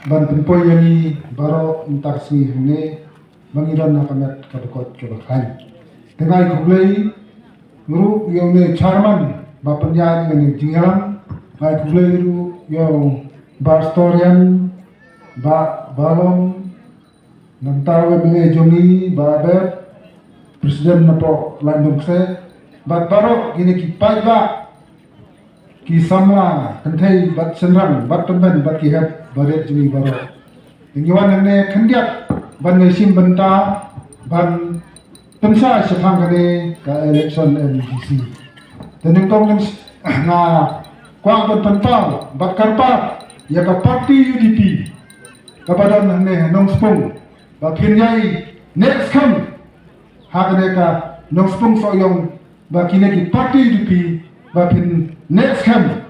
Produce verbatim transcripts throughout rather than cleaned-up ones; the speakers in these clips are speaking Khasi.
ban pynpoi ïa ngi baroh mynta ka sngi hangne ba ngi don ha ka met ka dkhot kaba khlaiñ. Te nga ai khublei ruh ïa une chairman ba pynïaid ïa kane ka jingïalang. Nga ai khublei ruh ïa u Bah Storian, Bah Balom, nangta u M L A jong ngi Bah Abed, President na pdeng Laitlungseh, bad baroh kine ki paidbah, ki samla kynthei bad shynrang, bad tymmen bad ki hep barit jong ngi baroh. Ngi wan hangne khyndiat ban ïashim bynta ban pynshai shaphang kane ka election M D C. Te nyngkong ngi, nga kwah ban pynpaw bad kyrpad ïa ka party U D P kaba don hangne ha Nongspung ba phin ïai neh skhem ha kane ka Nongspung Sohiong, ba kine ki party U D P ba phin neh skhem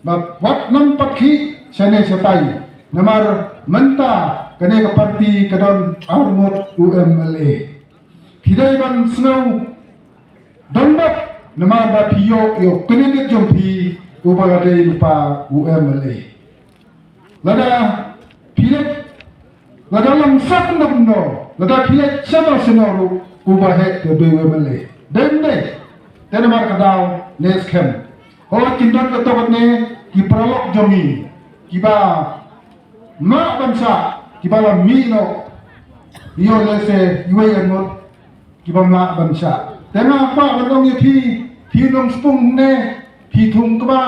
ba wat nang pat khih shane shatai. Namar mynta kane ka party ka don arngut u M L A. Phi dei ban sngew donbok namar ba phi ïoh ïa u candidate jong phi uba la dei lypa u M L A. Lada phi leit, lada long sha kumno kumno, lada phi leit shano shano ruh, uba heh te dei u M L A. Dei ym dei? Te namar ka daw neh skhem. Hooid, kin don katto katne ki paralok jong ngi kiba mlak ban shah, kiba la mih noh ïoh lehse iwei arngut, kiba mlak ban shah. Te nga kwah ban ong ïa phi, phi Nongspung ne, phi thung kba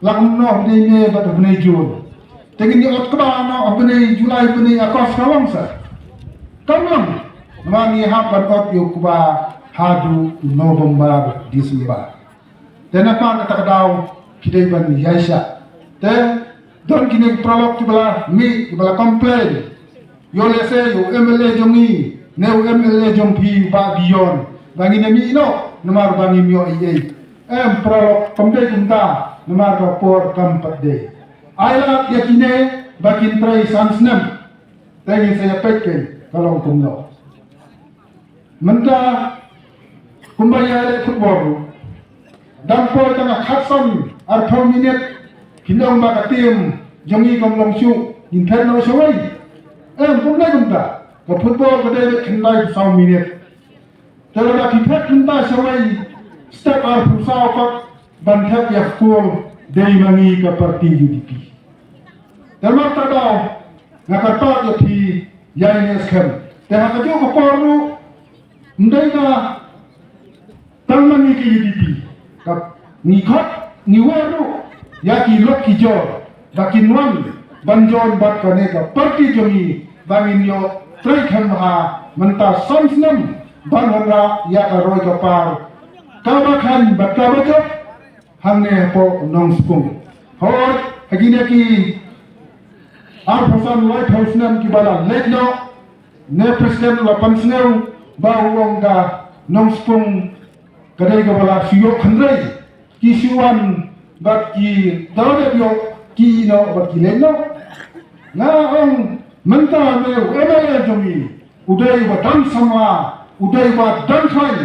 la kumno ha bnai May bad ha bnai June. Te ngin ïa ot kba noh ha bnai July, bnai August, ka long sa? Kam long. Namar ngi hap ban ot ïa u kba haduh November, December. Te na kata ka daw ki dei ban ïaishah. Te don kine ki paralok kiba la mih, kiba la complain. Ïoh lehse ïa u M L A jong ngi ne u M L A jong phi Bah Dion, ba ngin ïa mih noh namar ba ngim ïoh ei ei. Em paralok, kam dei kumta, namar ka por kam pat dei. Ai lad ïa kine ba kin trei san snem. Te ngin sa ïa peit keiñ ka long kumno. Mynta kumba ïaleh football, dang poi tang ha khatsan arphew minit, phin ong ba ka team jong ngi kam long shuh, ngin phet noh shawei. Em, kumne kumta, ka football ka dei beit khyndai phew saw minit. Te lada phi phet mynta shawei, step arphew saw pat ban thep ïa ka goal, dei ma ngi ka party U D P. Te namar kata daw nga kyrpad ïa phi, ïai neh skhem. Te ha kajuh ka por ruh, ym dei ba tang ma ngi ki U D P, ka ngi khot, ngi wer ruh ïa ki lok ki jor ba kin wan ban join bad kane ka party jong ngi, ba ngin ïoh trei khlem ha mynta san snem ban wanrah ïa ka roi ka par, kaba khlaiñ bad kaba jop hangne hapoh Nongspung. Hooid, ha kine ki arphew san laiphew snem kiba la leit noh, ne president la pynsngew ba u ong ka Nongspung ka dei kaba la shu ïoh khynrei, ki shu wan bad ki da dep ïoh ki ïeh noh bad ki leit noh. Nga ong mynta ne u M L A jong ngi u dei uba dang samla, u dei uba dang khlaiñ,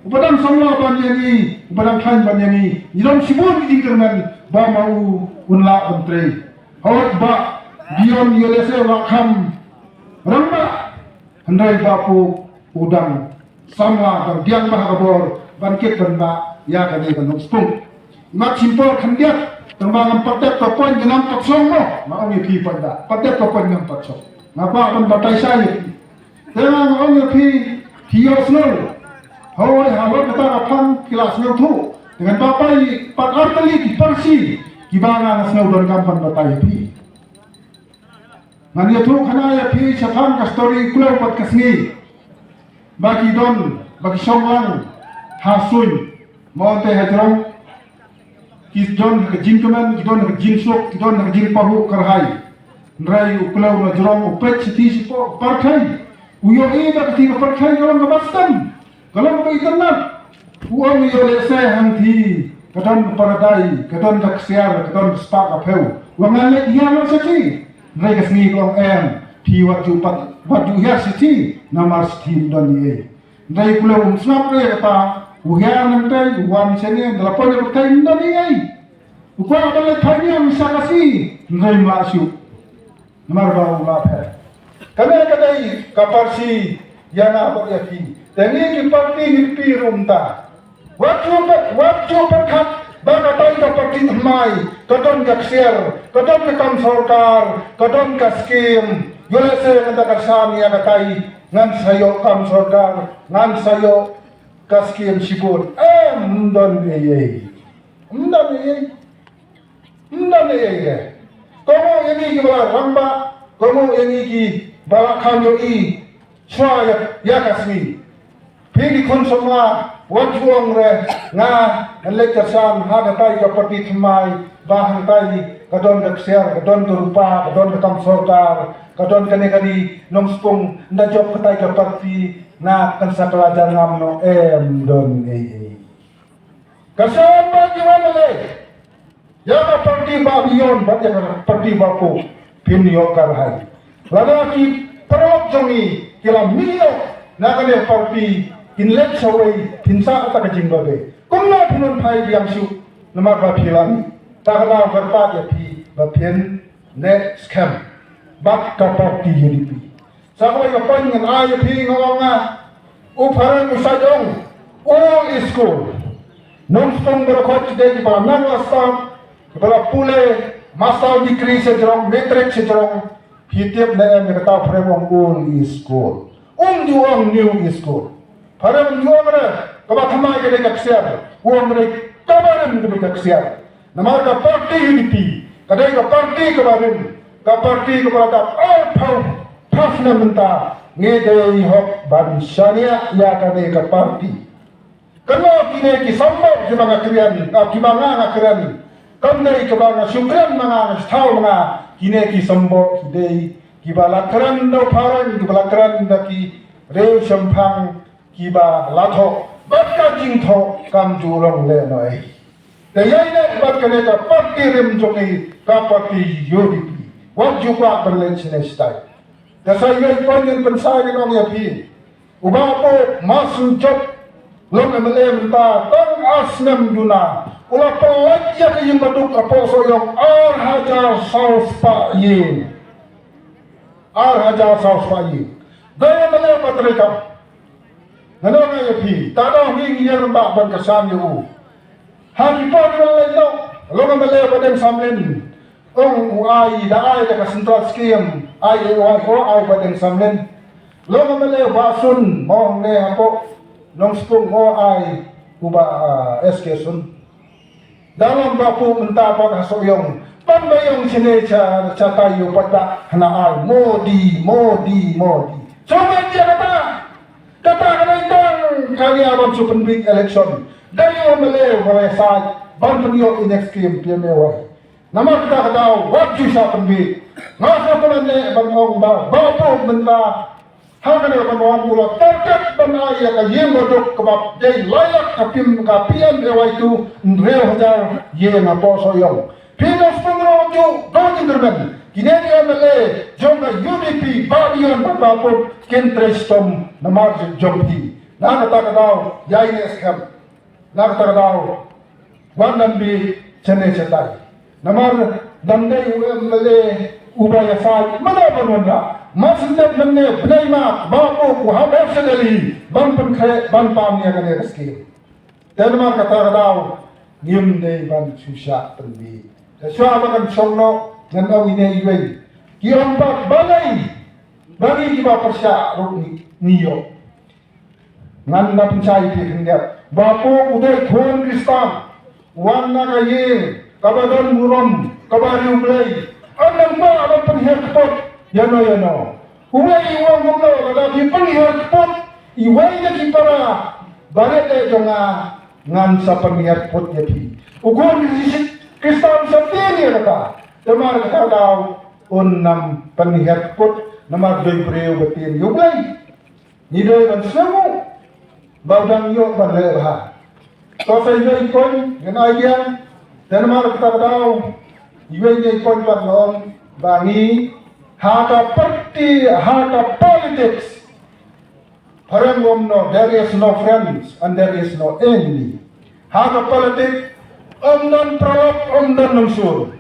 uba dang samla ban ïa ngi, uba dang khlaiñ ban ïa ngi. Ngi don shibun ki jingkyrmen ba ma u un lah ban trei. Hooid, Bah Dion ïa lehse u la kham rangbah, hynrei Bah Puk u dang samla, dang biang bha ka bor ban kit ban bah ïa kane ka Nongspung. Mat shim por khyndiat, tang ba ngam pat dep ka point, ngam pat shong mo. Nga ong ïa phi pat da, pat dep ka point ngam pat shong. Nga kwah ban batai shai ïa phi. Te nga ong ïa phi, phi ïohsngew. Hooid, halor kata ka phang ki la sngewthuh. Te ngan ba pai pat artylli ki parsi kiba nga sngew donkam ban batai ïa phi. Ngan ïathuh khana ïa phi shaphang ka story u Klew bad ka Sngi. Ba ki don, ba ki shong lang ha suiñ, mo, te ha jrong. Ki don ha ka jingkmen, ki don ha ka jingsuk, ki don ha ka jingpahuh kyrhai. Hynrei u Klew na jrong u peit shithi shipoh pyrthei. U ïohi ba ka ti ka pyrthei ka long kaba stem, ka long kaba itynnad. U ong ïoh lehse hangti ka don ka paradais, ka don ka ksiar, ka don ka spah ka phew. Wa ngan leit hiar noh shatei. Hynrei ka Sngi ka ong em, phi wat ju pat, wat ju hiar shatei, namar shatei ym don ei ei. Hynrei u Klew um sngap re kata, u hiar nangtei, u wan shane, da la poi na pyrthei ym don ei ei. U kwah ban leit phai niam sha ka Sngi, hynrei ym lah shuh. Namar ba u la phet. Kane ka dei ka parsi ïa nga bad ïa phi. Te ngi ki parti ngi pyrkhat ruh mynta. Wat ju pyrkhat, wat ju pyrkhat ba katai ka parti thymmai ka don ka ksiar, ka don ka kam sorkar, ka don ka skim. Ïoh lehse ngan da ka sam ïa katai, ngan sa ïoh kam sorkar, ngan sa ïoh ka skim shibun. Em, ym don ei ei. Ym don ei ei. Ym don ei ei. Kohnguh ïa ngi kiba la rangbah, kohnguh ïa ngi kiba la kham ïohi shuwa ïa, ïa ka sngi. Phi ki khun samla, wat ju ong re, nga ngan leit kyrshan ha katai ka parti thymmai, ba hangtai ka don ka ksiar, ka don ka rupa, ka don ka kam sorkar, ka don kane kane, nongspung, ynda jop katai ka parti, nga kan sa kylla jar ngam noh, em, ym don ei ei. Kyrshan ba ki wan leh ïa ka parti ba beyond bad ïa ka parti ba pop, phin ïoh ka rhai. Lada ki paralok jong ngi ki la mih ïoh na kane parti, kin leit shawei, phin sah kata ka jingbabe. Kumno phin wan phai biang shuh, namar ba phi la mih. Ta ka daw kyrpad ïa phi ba phin neh skhem bad ka parti U D P. Sa kawei ka point ngan ai ïa phi, nga ong nga, u phareng u sa jong, u school. Nongspung baroh ki dei kiba nang la start, kiba la pule, master degree sha jrong, matric sha jrong, phi tip ne em ïa kata u phareng u ong old school. Um ju ong new school. Phareng um ju ong re kaba thymmai ka dei ka ksiar, u ong re kaba rim ka dei ka ksiar. Namar ka parti U D P ka dei ka parti kaba rim, ka parti kaba la dap arphew phra snem mynta, ngi dei hok ban shaniah ïa kane ka parti. Kano kine ki symboh kiba nga kren, ah, kiba nga nga kren. Kam dei kiba nga shu kren ma nga, nga shu thaw ma nga. Kine ki symboh ki dei kiba la kren da u phareng, kiba la kren da ki riew shemphang kiba la thoh. Bad ka jingthoh kam ju long lehnohei. Te ïaineh bad kane ka parti rim jong ngi, ka parti U D P. Wat ju kwah ban leit shane shatai. Te sa ïoh pynïeng pynshai ngan ong ïa phi. U Bah Poh Masu Jop long M L A mynta tang ar snem duna. U la pynlait ïa ka ïing baduk hapoh Sohiong ar hajar saw spah ïing. Ar hajar saw spah ïing. Dei M L A ba treikam. Ngan ong ïa phi, ta dang hi ngi ïa rembak ban kyrshan ïa u. Ha ki por ngan leit noh, long M L A ba dang samlin. Ong u ai, da ai da ka central scheme, ai e wai ko ai ba dang samlin. Long M L A ba sun, mo ne hapoh Nongspung mo ai u ba, ah, S K Sun. Da long ba pu mynta ba ka Sohiong. Ban ba ïong shane sha, sha tai ïoh pat ba hana ai. Modi, Modi, Modi. Shu ban ïa kata. Kata ka dei tang ka ïa ban shu pynbit election. Dei ïa M L A ba la sait ban pynïoh ïa next scheme P M A Y. Namar kata ka daw wat ju sha pynbit. Nga sa pynlait ban ong ba ba pu mynta. Ha kane ka ban wan u la target ban ai ïa ka ïing baduk kaba dei lai lak ka pim ka P M A Y two hynriew hajar ïing hapoh Sohiong. Phi Nongspung ruh ju don jingkyrmen. Kine ki M L A jong ka U D P ba ïon ba ba put kin trei shitom namar jong phi. Na kata ka daw ïaineh skhem. Na kata ka daw wan nang bit shane shatai. Namar dang dei u M L A uba ïasaid mano ban wanrah. Mar shu dep nangne bnai March ba u hap sha Delhi ban pynkhreh ban pam ïa kane ka skim. Te namar kata ka daw ngim dei ban shu shah pynbit. Te shuwa ba kan shong noh ngan ong ine iwei. Ki ong ba balei ba ngi kiba pyrshah ruh ngi, ngi ïoh. Ngan da pynshai ïa phi khyndiat. Ba u u dei khun Khristan. Wan na ka ïing kaba don burom, kaba riewblei. Ym nang kwah ban pynhiar kput ïano ïano. Uwei u ong kumno, lada phi pynhiar kput iwei na ki para barit eh jong nga, ngan sa pynhiar kput ïa phi. U khun Khristan sa tieng ïa kata. Te mar kata daw un nang pynhiar kput namar dei briew ba tieng ïa U Blei. Ngi dei ban sngewnguh ba u dang ïoh ban leh bha. To sa ïoh i point ngan ai biang. Te namar kata ka daw ïoh i point pat nga ong ba ngi ha ka party, ha ka politics. Phareng ong no, there is no friends and there is no enemy. Ha ka politics ym don paralok ym don nongshun.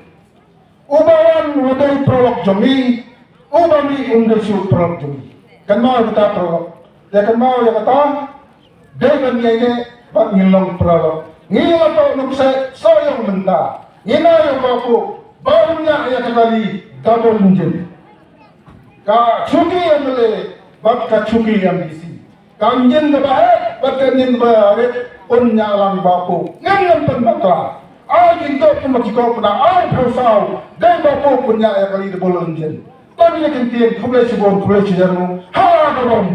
Uba wan u dei paralok jong ngi, Uba mih um dei shuh paralok jong ngi. Kynmaw ïa kata paralok. Te kynmaw ïa kata, dei ban ngi ïa ngi bad ngin long paralok. Ngi la toh nuksa soyong mynta. Ngi na ïa Bah Puh ba un ñiah ïa ka kali double engine. Ka shuki M L A bad ka shuki M D C. Ka engine kaba heh bad ka engine kaba rit un ñiah lang Bah Puh. Ngin ngin pynbakla. Ai jingkop kumba ki kop na ai phew saw. Dei Bah Puh un ñiah ïa ka kali double engine. Tang ïa ka ktien khublei shibun khublei shihajar nguh. Ha ka bom.